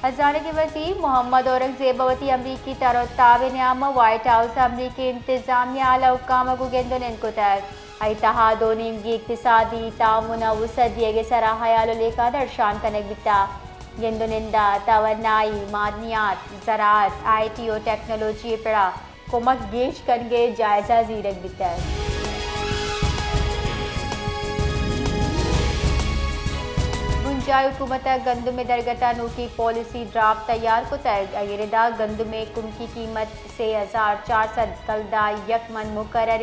ہزانگ ءِ وزیر محمد اورنگزیب ءَ وتی امریکی تر ءُ تاب ءِ نیام ءَ وائٹ ہاؤس ءَ امریکی انتظامیہ ءِ اعلی حکام ءَ گوں گند ءُ نند کتگ۔ آئی ءِ تہا دو نیمگی اقتصادی تعاون ءَ وسعت دیگ ءِ سرا ہیال ءُ لیکہ درشان کنگ بیتگ۔ گند ءُ نند ءَ توانائی، معدنیات، زراعت، آئی ٹی ءُ ٹیکنالوجی ءِ پڑ ءَ کمک گیش کنگ ءِ جائزہ زیرگ بیتگ۔ بنجاہی حکومت ءَ گندم ءِ درگت ءَ نوکیں پالیسی ڈرافٹ تیار کتگ۔ آئی ءِ ردا گندم ءِ کمکی قیمت سے ہزار چار سد کلدار یک من مقرر۔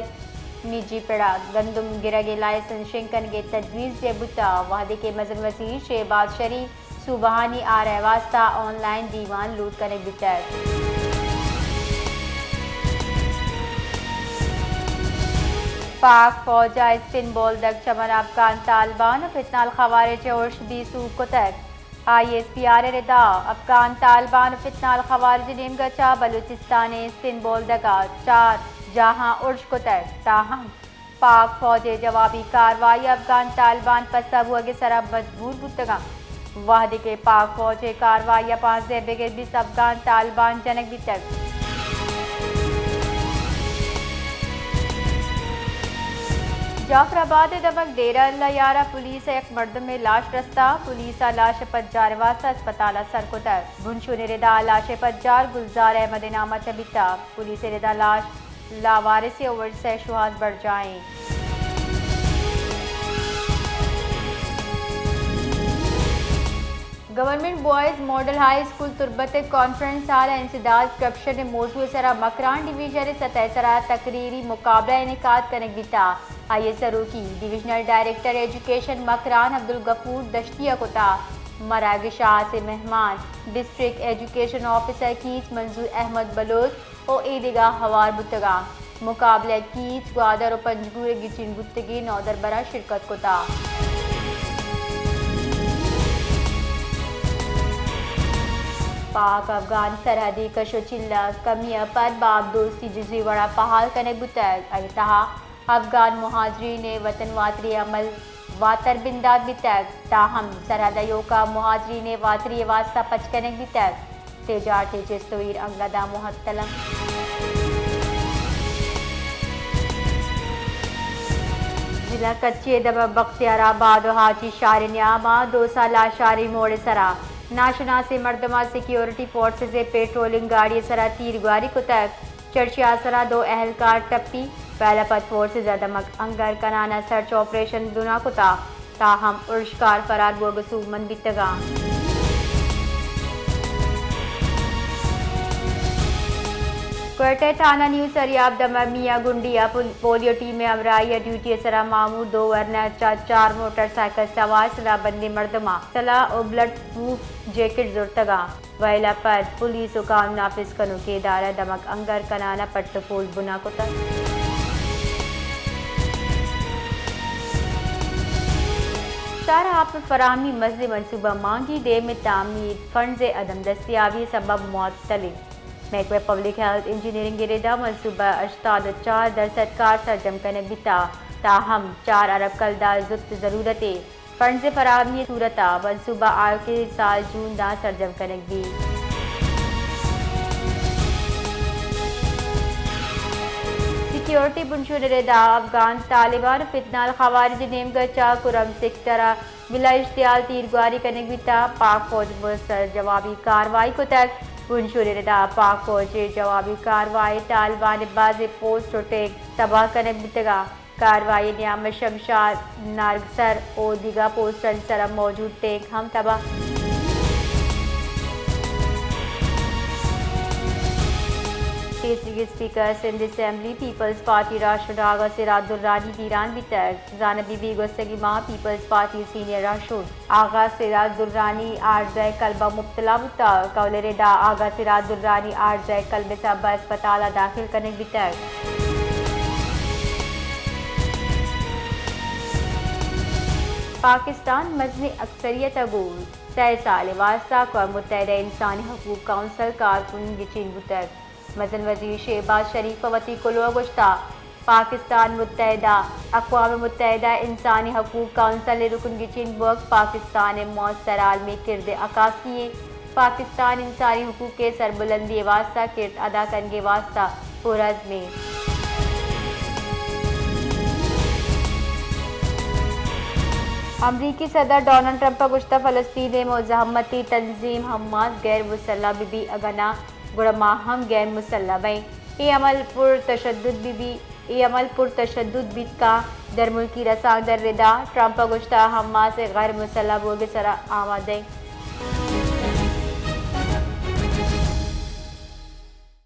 نجی پڑ ءَ گندم گرگ ءِ لائسنس شنگ کنگ ءِ تجویز جت بوتگ، وہدے کہ مزن وزیر شہباز شریف صوبہانی آرا ءِ واستہ آن لائن دیوان لوٹ کنگ بیتگ۔ پاک فوج ءَ اسپن بولدک چمن ءَ افغان طالبان ءُ فتنہ الخوارج ءِ ارش بے سوب کتگ۔ آئی ایس پی آر ءِ ردا افغان طالبان ءُ فتنہ الخوارج ءِ نیمگ ءَ چہ بلوچستان ءِ اسپن بولدک ءَ چار جاہاں ارش کتگ، تاہم پاک فوج ءِ جوابی کاروائی ءَ افغان طالبان پسہ بوگ ءِ سرا مجبور بوتگ انت، وہدے کہ پاک فوج ءِ کاروائی ءَ پانزدہ بگر بیست افغان طالبان جنگ بیتگ۔ جعفر آباد ءِ دمگ ڈیرہ اللہ یار ءَ پولیس ءَ یک مردمے لاش رستہ، پولیس ءَ لاش ءِ پجار ءِ واستہ اسپتال ءَ سر کتگ۔ بنشون ءِ ردا لاش ءِ پجار گلزار احمد ءِ نام ءَ چہ بیتگ۔ پولیس ءِ ردا لاش لاوارث ءِ ورثہ ءِ شوہاز برجاہ ایں۔ Government boys model high school تربت ءِ کانفرنس ہال ءَ انسداد کرپشن ءِ موضوع ءِ سرا مکران ڈویژن ءِ سطح ءِ سرا تقریری مقابلہ انعقاد کنگ بیتگ۔ آئی ءِ سروکی ڈویژنل ڈائریکٹر ایجوکیشن مکران عبدالغفور دشتی ءَ کتگ۔ مراگش ءَ ہاسیں مہمان ڈسٹرکٹ ایجوکیشن آفیسر کیچ منظور احمد بلوچ ءُ ایدگہ ہوار بوتگ انت۔ مقابلہ ءَ کیچ، گوادر ءُ پنجگور ءِ گچین بوتگیں نودربراں شرکت کتگ۔ پاک افغان سرحدی کش ءُ چیل ءَ کمی ءَ پد باب دوستی جزوی وڑ ءَ فعال کنگ بوتگ۔ آئی ءِ تہا افغان مہاجرین ءِ وطن واتری ءِ عمل واتر بندات بیتگ، تاہم سرحد ءِ ایوک ءَ مہاجرین ءِ واتری ءِ واستہ پچ کنگ بیتگ۔ تجارتی جست ءُ ایر انگت ءَ معطل انت۔ ضلع کچھی ءِ دمگ بختیار آباد ءُ حاجی شہر ءِ نیام ءَ دو سالہ شہری موڑ ءِ سرا ناشناسیں مردماں سیکیورٹی فورسز ءِ پیٹرولنگ گاڑی ءِ سرا تیرگواری کتگ۔ چرشی ءِ آسرا دو اہلکار ٹپی۔ ویل ءَ پد فورسز ءَ دمگ انگر کنان ءَ سرچ آپریشن بنا کتگ، تاہم ارشکار فرار بوگ ءَ سوبمند بیتگ انت۔ کوئٹہ ءِ تھانہ نیو سریاب دمگ میاں گنڈی ءَ پول-، پولیو ٹیم ءِ ہمراہی ءَ ڈیوٹی ءِ سرا مامور دو ورنا چہ چار موٹر سائیکل سوار سلاہ بندیں مردماں سلاہ ءُ بلٹ پروف جیکٹ زرتگ انت۔ ویل ءَ پد پولیس ءُ قانون نافذ کنوکیں ادارہ دمگ انگر کنان ءَ پٹ ءُ پول بنا کتگ۔ شہر ءَ آپ ءِ فراہمی ءِ مزنیں منصوبہ مانگی ڈیم ءِ تعمیر فنڈز ءِ عدم دستیابی ءِ سبب ءَ معطل انت۔ محکمہ پبلک ہیلتھ انجینئرنگ ءِ ردا منصوبہ ءِ ہشتاد ءُ چار درسد کار سرجم کنگ بیتگ، تاہم چار ارب کلدار زوت ضرورت انت۔ فنڈز ءِ فراہمی ءِ صورت ءَ منصوبہ آیوکیں سال جون ءَ سرجم کنگ بیت۔ سیکیورٹی بنشون ءِ ردا افغان طالبان ءُ فتنہ الخوارج ءِ نیمگ ءَ چہ کرم سیکٹر ءَ بلا اشتعال تیرگواری کنگ بیتگ۔ پاک فوج ءَ مؤثر جوابی کاروائی کتگ۔ بنشون ءِ ردا پاک فوج ءِ جوابی کاروائی ءَ طالبان ءِ بازیں پوسٹ ءُ ٹینک تباہ کنگ بیتگ۔ کاروائی ءِ نیام ءَ شمشاد، نارگسر ءُ دگہ پوسٹانی سرا موجود ٹینک ہم تباہ۔ پیسریگیں اسپیکر سندھ اسمبلی پیپلز پارٹی راہشون آغا سراج درانی بیران بیتگ۔ زانگ بہ بیت گوستگیں ماہ پیپلز پارٹی ءِ سینئر راہشون آغا سراج درانی عارضہ ءِ کلب ءَ مبتلا بوتگ۔ کہول ءِ ردا آغا سراج درانی عارضہ ءِ کلب ءِ سبب ءَ اسپتال ءَ داخل کنگ بیتگ۔ پاکستان ءِ مزنیں اکثریت ءَ گوں سئے سال ءِ واستہ اقوام متحدہ ءِ انسانی حقوق کونسل ءِ کارکن گچین بوتگ۔ مزن وزیر شہباز شریف ءَ وتی کلوہ ءَ گوشتگ، پاکستان متحدہ، اقوام متحدہ ءِ انسانی حقوق کونسل ءِ رکن گچین بوگ پاکستان ءِ مؤثر عالمی کرد ءِ عکاسی انت۔ پاکستان انسانی حقوق ءِ سربلندی ءِ واستہ کرد ادا کنگ ءِ واستہ پرعزم ایں۔ امریکی صدر ڈونلڈ ٹرمپ ءَ گوشتہ، فلسطین ءِ مزاحمتی تنظیم حماس غیر مسلح بہ بی، اگاں نہ گڑا ما ہم غیر مسلح بئیں۔ اے عمل پر تشدد بہ بی، اے عمل پر تشدد بیت کاں۔ درملکی رسانکدر ردا ٹرمپ ءَ گوشتہ، حماس ءِ غیر مسلح بوگ ءِ سرا آمادہ ایں۔